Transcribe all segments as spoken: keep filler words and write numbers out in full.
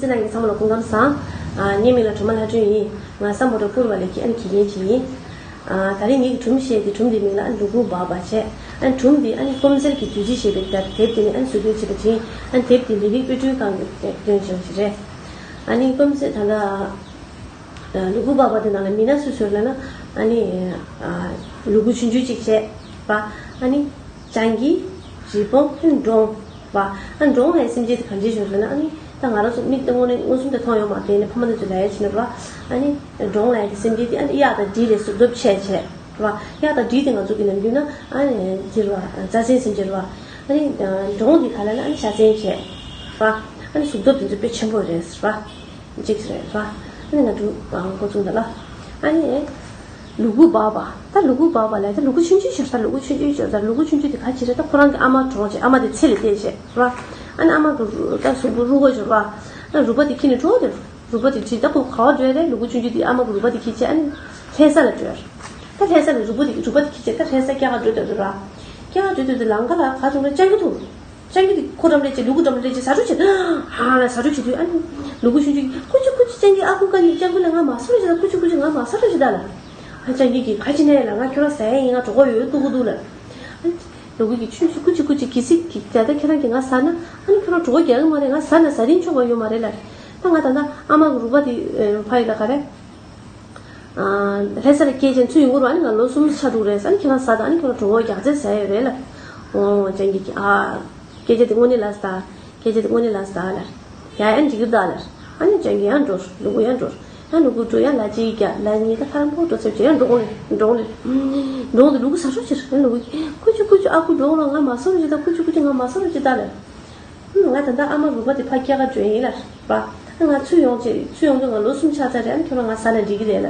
ཁྱེད་རང་གི་ཚང་མ་ལ་སྐུ་ཁམས་བཟང་། ཨ། ངའི་མིང་ལ་སྒྲོལ་མ་ལྷ་སྒྲོན་ཡིན། ང་སམ་བྷོ་ཊ་པུར་བ་ལ་སྐྱེས་ཨ་ནི་དགེ་རྒན་ཅིག་ཡིན། ཨ། ད་རེས་ངེད་ཀྱི་སྒྲུང་བཤད་དེ་སྒྲུང་དེའི་མིང་ལ་ཨ་ནི་ལུ་གུ་སྦག་སྦག་བྱས། ཨ་ནི་སྒྲུང་དེ་ཨ་ནི་སྐོམ་སེལ་གྱི་དུས་ཚོད་ཞེས་པའི་དེབ་དེ་ནས་ཨ་ནི་བཟོ་བཀོད་བྱས་པ་ཅིག་ཡིན། ཨ་ནི་དེབ་དེ་མི་རིགས་དབུལ་སྒྲོལ་ཁང་གིས་བཏོན་བྱས་པ་ཞིག་རེད། ཨ་ནི་སྐོམ་སེལ་ད་ལྟ་ལུ་གུ་སྦག་སྦག་དེ་ནང་ལ་མི་སྣ་སུ་སུ་ཡོད་ལབ་ན། ཨ་ནི་ཨ་ལུ་གུ་ཆུང་ཆུང་ཅིག་བྱས་པ། ཨ་ནི་སྤྱང་ཀི། རི་བོང་། ཨ་ནི་འབྲོང་། བ། ཨ་ནི་འབྲོང་ལབ་སེམས་ཅན་དེ་ག་འདྲས་ཤོག་ཟེར་ན། ཨ་ནི་ད་ང་རང་ཚོ་མིག་དེ་དངོས་གནས་མངོན་སུམ་དུ་མཐོང་ཡོད་མ་རེད་དེ། ཨ་ནི་ཕ་མ་དེ་ཚོ་ལབ་ཡ་བྱས་ན་ར། ཨ་ནི་འབྲོང་ལབ་ཡ་དེ་སེམས་ཅན་དེ་ཨ་ནི་གཡག་དང་འབྲི་ལས་གཟུགས་སྟོབས་ཆེ་ཆེ་ར། གཡག་དང་འབྲི་དེ་ང་ཚོ་གི་ནམ་རྒྱུན་ན་ཨ་ནི་དེ་ར་རྩྭ་ཅན་སེམས་ཅན་ར། ཨ་ནི་འབྲོང་དེ་ག་ལ་ན་ཨ་ནི་ཤ་ཅན་བྱས་ར། ཨ་ནི་གཟུགས་སྟོབས་དེ་ཚོ་དཔེ་ཆེན་པོ་རེད་ར། གཅིག་རེད་ར། ཨ་ནི་ང་ཚོ་འགོ་ཚུགས་འདི་ལ། ཨ་ནི། ལུ་གུ་སྦག་སྦག་ད་ལུ་གུ་སྦག་སྦག་ལབ་ད་ལུ་གུ་ཆུང་ཆུང་ཞིག་ད་ལུ་གུ་ཆུང་ཆུང་ཞིག་ད་ལུ་གུ་ཆུང་ཆུང་དེ་ག་ཅི་རེད། ད་ཁོ་རང་གི་ཨ་མ་གྲོངས་བྱས། ཨ་མ་དེ་ཚེ་ལས་འདས་བྱས་ར། ཨ་ནི་ཨ་མ་གི་རུ་ད་གཟུགས་པོ་རུས་པ་ཞིག་ར། ཨ་ནི་རུས་པ་དེ་འཁྱེར་ནས་འགྲོ་དེ། རུས་པ་དེ་ཁྱེར་ད་ཁོ་ག་བ་འགྲོ་ཡ་རེད། ལུ་གུ་ཆུང་ཆུང་དེ་ཨ་མ་གི་རུས་པ་དེ་འཁྱེར་བྱས་ཨ་ནི་ལྷ་ས་ལ་འགྲོ་ཡ་རེད། ད་ལྷ་ས་ལ་རུས་པ་དེ་རུས་པ་དེ་འཁྱེར་བྱས་ད་ལྷ་ས་སྐྱེལ་ག་འགྲོ་དེ་ར། སྐྱེལ་ག་འགྲོ་དེ་དེ་ལམ་ཁ་ལ་ག་བྱུང་ན་སྤྱང་ཀི་འདུག་སྤྱང་ཀི་དེ་ཁོ་འགྲམ་སླེབས་བྱས་ལུ་གུ་འགྲམ་སླེབས་བྱས་ཟ་འཕྲོ་བྱེད། ཧ་ལ་ཟ་འཕྲོ་བྱེད་དུས་ཨ་ནི་ལུ་གུ་ཆུང་ཆུང་གིས་ཀུ་ཅི་ཀུ་ཅི་སྤྱང་ཀི་ཨ་ཁུ་ཀ་ནི་སྤྱང་ཀི་ལ་ང་མ་ཟ་རོགས་བྱེད་ད། ཀུ་ཅི་ཀུ་ཅི་ང་མ་ཟ་རོགས་བྱེད་ད་ལ། ཨ་སྤྱང་ཀི་གིས་ག་ཅི་ནས་ལ་ང་ཁྱོད་རང་ཟ་ཡ་ཡིན། ང་གྲོད་ཁོག་ཡོད་ལྟོགས་ཀྱི་འདུག་ལ། ཨ་ལུ་གུ་གིས་ཆུང་ཆུང་ཀུ་ཅི་ཀུ་ཅི་གི་སི་གི་ད་ལྟ་ཁྱོད་རང་གིས་ང་ཟ་ན་ཨ་ནི་ཁྱོད་རང་གྲོད་ཁོག་རྒྱག་གི་མ་རེད། ང་ཟ་ན་ཟ་རིན་ཆོག་པ་ཡོད་མ་རེད་ལ། ད་ང་ད་ལྟ་ཨ་མ་གི་རུས་པ་དེ་ཕ་ཡི་ལ་ག་རེ། ལྷ་ས་ལ་སྐྱེས་ཅན་ཚུར་ཡོང་གི་རེད་བ། ཨ་ནི་ང་ལོ་གསུམ་ཆགས་འདུག་རེད། ཨ་ནི་ཁྱེད་རང་ཟ་དང་། ཨ་ནི་ཁྱེད་རང་གྲོད་ཁོག་རྒྱགས་ཚད་ཟ་ཡོད་རེད་ལ། འོ་སྤྱང་ཀི་གིས་ཨ་སྐད་ཆ་དེ་དངོས་གནས་ལ་ཟ། སྐད་ཆ་དེ་དངོས་གནས་ལ་ཟ་ལ། ཡ་ཡ་འགྲིག་གི་འདུག་ལ། ཨ་ནི་སྤྱང་ཀི་ཡང་འགྲོ། ལུ་གུ་ཡང་འགྲོ། ཡང་ལུ་གུ་འགྲོ་ཡང་ལ་གཅིག་རྒྱག་ལ་གཉིས་ད་ཕར་འཕུར་འགྲོ་ཚར་བྱས་ཡང་འབྲོང་ལ་འབྲོང་ལ། འབྲོང་དེ་ལུ་གུ་ཟ་སོ་ཕྱིར། ཨ་ནི་ལུ་གུ་གིས་ཀུ་ཅི་ཀུ་ཅི་ཨ་ཁུ་འབྲོང་ལ་ང་མ་ཟ་རོགས་བྱེད་ད། ཀུ་ཅི་ཀུ་ཅི་ང་མ་ཟ་རོགས་བྱེད་ད་ལ། ང་ད་ལྟ་ཨ་མ་རུས་པ་དེ་ཕར་སྐྱེལ་ག་འགྲོ་ཡིན་ལ་ར། ང་ཚུར་ཡོང་བྱས་ཚུར་ཡོང་དུས་ང་ལོ་གསུམ་ཆགས་ཚར་རེད། ཨ་ནི་ཁྱོད་རང་ང་ཟ་ན་འགྲིག་གི་རེད་ལ།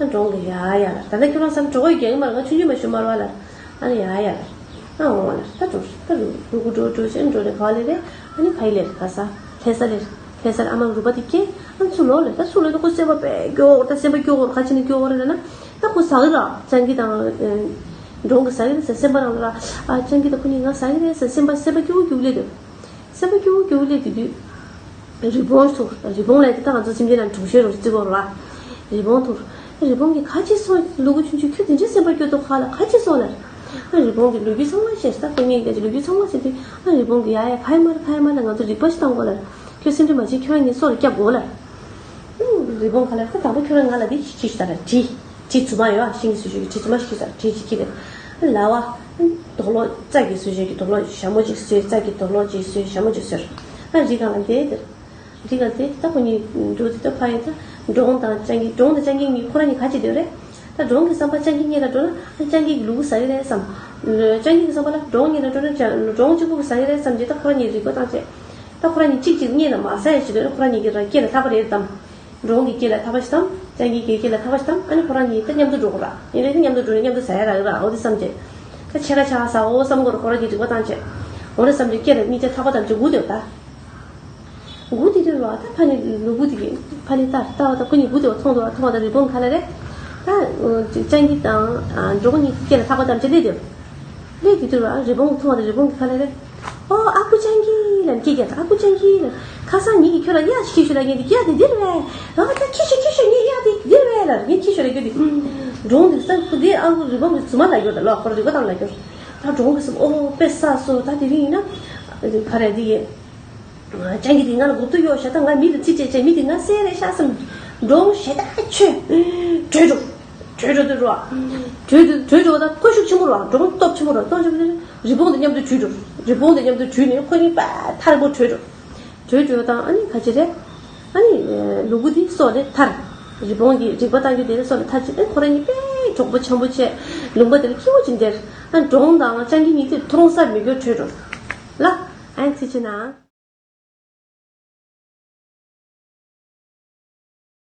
ཨ་འབྲོང་གིས་ཡ་ཡ་ལ། ད་ལྟ་ཁྱོད་རང་ཟ་ན་གྲོད་ཁོག་རྒྱག་གི་མ་རེད། ང་ཆུང་ཆུང་མ་ཞུ་མ་རེད་བ་ལ། ཨ་ནི་ཡ་ཡ་ལ། ཨ་འོང་བ་ལ། ད་འགྲོ་ད་ལུ་གུ་འགྲོ་འགྲོ་བྱས་འགྲོ་ནས་ག་ལེ་རེད། ཨ་ནི་ཕ་ཡི་ལེ་རེད། ག་ས་ལྷ་ས་ལེ་རེད། ལྷ་ས་ལ་ཨ་མ་རུས་པ་དེ་སྐྱེས། ཨ་ནི་ཚུར་ལོག་ལེ། ད་ཚུར་ལོག་ད་ཁོ་སེམས་པ་དཔེ་སྐྱོ་བོ་རེད། ད་སེམས་པ་སྐྱོ་བོ་རེད། ག་ཅི་ནས་སྐྱོ་བོ་རེད་ལབ་ན། ད་ཁོ་ཟ་གི་ར། སྤྱང་ཀི་དང་འབྲོང་གིས་ཟ་གི་རེད་ཟེར་སེམས་པ་རང་ལ་ར། ཨ་སྤྱང་ཀི་དང་ཁོ་གཉིས་ང་ཟ་གི་རེད་ཟེར་སེམས་པ་སེམས་པ་སྐྱོ་བོ་སྐྱོ་བོ་སླེབས་དུས། སེམས་པ་སྐྱོ་བོ་སྐྱོ་བོ་སླེབས་དུས་དུས། རི་བོང་ཐུག་རི་བོང་ལབ་དེ་ད་ང་ཚོ་སེམས་ཅན་ལ་གྲོང་ཤོད་རོ་རྩི་གོ་ར། རི་བོང་ཐུག་རི་བོང་གིས་ག་ཅི་སོང་། ལུ་གུ་ཆུང་ཆུང་ཁྱོད་དེ་འདྲའི་སེམས་པ་སྐྱོ་མདོག་ཁ་ལ་ག་ཅི་སོང་ལབ། ཨ་རི་བོང་གིས་ལོ་རྒྱུས་ཚང་མ་བཤད། ད་ཁོ་གཉིས་ཀྱི་ལོ་རྒྱུས་ཚང་མ་བཤད་དུས། ཨ་རི་བོང་གིས་ཡ་ཡ་ག་ཡི་མ་རེད། ག་ཡི་མ་རེད། ང་ཚོ་རིག་པ་ཞིག་བཏང་དགོས་ལབ། ཁྱོད་སེམས་ཁྲལ་མ་བྱེད། ཁྱོད་རང་ངའི་སྲོག་ལ་སྐྱབས་དགོས་ལབ། རི་བོང་ག་ལ་ད་དང་པོ་ཁྱོད་རང་ང་ལ་འདི་ཁྱི་ཁྱི་ཞིག་ད་ལ་གྲི། གྲི་རྫུན་མ་ཡོད་ཨ། ཤིང་གི་བཟོ་བྱས་ཀྱི་གྲི་རྫུན་མ་ཞིག་ཁྱི་ད་གྲི་ཅིག་ཁྱི་ད། ལ་བ། དོག་ལོག་རྩྭ་གི་བཟོ་བྱས་ཀྱི་དོག་ལོག་ཞྭ་མོ་ཅིག་བཟོས། རྩྭ་གི་དོག་ལོག་ཅིག་བཟོས། ཞྭ་མོ་ཅིག་བཟོས། ཨ་རི་གང་ལ་འདི་དེར། རི་གང་དེ་ད་ཁོ་གཉིས་འགྲོ་དུས་ད་ཕ་ཡི་ད་འབྲོང་དང་སྤྱང་ཀི། འབྲོང་དང་སྤྱང་ཀི་གཉིས་ཁོ་རང་གཉིས་ག་ཅི་འདོད་རེད། ད་འབྲོང་གི་བསམ་པ་སྤྱང་ཀི་སྔོན་ལ་འགྲོ་ན་ཨ་སྤྱང་ཀི་གི་ལུ་གུ་ཟ་གི་རེད་བསམ། སྤྱང་ཀི་གི་བསམ་པ་ལ་འབྲོང་སྔོན་ལ་འགྲོ་ན་སྤྱང་འབྲོང་གཅིག་པུ་གིས་ཟ་གི་རེད་བསམ་རྗེས་ད་ཁོ་རང་གཉིས་རིག་པ་བཏང་བྱས། ད་ཁོ་རང་གཉིས་གཅིག་གཅིག་སྔོན་ལ་མ་ཟ་ཡ་ཞིག་འདོད་ན་ཁོ་རང་གཉིས་ཀྱིས་ར་སྐེ་ལ་ཐག་པ་རེ་བསྡམས། འབྲོང་གི་སྐེ་ལ་ཐག་པ་ཞིག་བསྡམས། སྤྱང་ཀིའི་སྐེ་ལ་ཐག་པ་ཞིག་བསྡམས། ཨ་ནི་ཁོ་རང་གཉིས་ད་མཉམ་དུ་འགྲོ་དགོས་ར། ཡིན་ནའི་ད་མཉམ་དུ་འགྲོ་ནས་མཉམ་དུ་ཟ་ཡ་རག་གི་ར། འོ་དེ་བསམ་བྱས། ད་ཕྱེད་ཀ་ཕྱེད་ཀ་ཟ་འོ་བསམ་གོ་ར། ཁོ་རང་གཉིས་རིག་པ་བཏང་བྱས། འོ་རེ་བསམ་བྱས་སྐེ་ལ་གཉིས་ཆ་ཐག་པ་བསྡམས་བྱས་སྒུག་བསྡད་ད། སྒུག་བསྡད་དུས་ར་ད་ཕ་ནི་ལུ་གུ་དེ་གིས་ཕ་ནི་ལྟ་ལྟ་བ་ད་ཁོ་གཉིས་སྒུག་བསྡད་པ་མཐོང་འདུག་ར། མཐོང་བ་ད་རི་བོང་ག་ལ་རེད། ད་སྤྱང་ཀི་དང་འབྲོང་གཉིས་སྐེ་ལ་ཐག་པ་བསྡམས་བྱས་སླེབས་བསྡད། སླེབས་དུས་དུས་ར་རི་བོང་མཐོང་བ་ད་རི་བོང་གི་ག་ལ་རེད། ཨོ་ཨ་ཁུ་སྤྱང་ཀི་ལབ་སྐད་རྒྱག་ཨ་ཁུ་སྤྱང་ཀི་ལབ། ཁ་སང་ཉིད་ཀྱིས་ཁྱོད་ལ་གཡག་ཅིག་ཁྱེར་ཤོག་ལབ་མཁན་དེ་གཡག་དེ་འདིར་རེད། ཨ་ད་ཁྱེར་ཤོག་ཁྱེར་ཤོག་ངའི་གཡག་དེ་འདིར་རེད་ལབ། ངས་ཁྱེར་ཤོག་ལབ་རྒྱུ་དེ། འབྲོང་དེ་ས་ཁུ་དེ་ཨ་ཁུ་རི་བོང་གི་རྫུན་མ་ལབ་རྒྱུ་ད་ལོ། ཁོ་ར་རིག་པ་བཏང་ལབ་རྒྱུ། ད་འབྲོང་གི་སེམས་ཨོ་དཔེ་བསགས་སོ། ད་དེ་རིང་ཡིན་ན་ག་རེ་དེ་ཡིན། སྤྱང་ཀི་དེ་ང་ལ་འགུག་ཐུབ་ཡོད་ཤག་ད་ང་མི་ལ་རྩིས་སྤྲད་བྱས་མི་དེ་ང་བསད་རེད་ཤག་བསམ། འབྲོང་ཞེ་དྲག་ཁྱོད་བྲོས་འགྲོ། བྲོས་འགྲོ་དུས་ར། བྲོས་དུས་བྲོས་འགྲོ་ད་ཁོ་ཤུགས་ཆེན་པོ་ར། འབྲོང་སྟོབས་ཆེན་པོ་ར། སྟོབས་ཆེན་པོ་དེ་རི་བོང་དེ་མཉམ་དུ་བྲོས་འགྲོ། རི་བོང་དེ་མཉམ་དུ་བྲོས་ནས་ཁོ་གཉིས་པད་ཐར་པོ་བྲོས་འགྲོ། བྲོས་འགྲོ་དང་ཨ་ནི་ག་ཅི་རེད། ཨ་ནི་ལུ་གུ་དེ་སྲོག་ལས་ཐར། རི་བོང་གི་རིག་པ་བཏང་རྒྱུ་དེ་སྲོག་ལས་ཐར་བྱས་ཏེ་ཁོ་རང་གཉིས་དཔེ་གྲོགས་པོ་འཆམ་པོ་བྱས་ལུང་པ་དེ་ལ་སྐྱིད་པོ་ཅིག་འདིར། ཨ་འབྲོང་དང་སྤྱང་ཀི་གཉིས་དེ་མཐོང་ས་མེད་རྒྱུ་བྲོས་འགྲོ། ལ། ཨ་ནི་ཚེ་ཆེ་ན།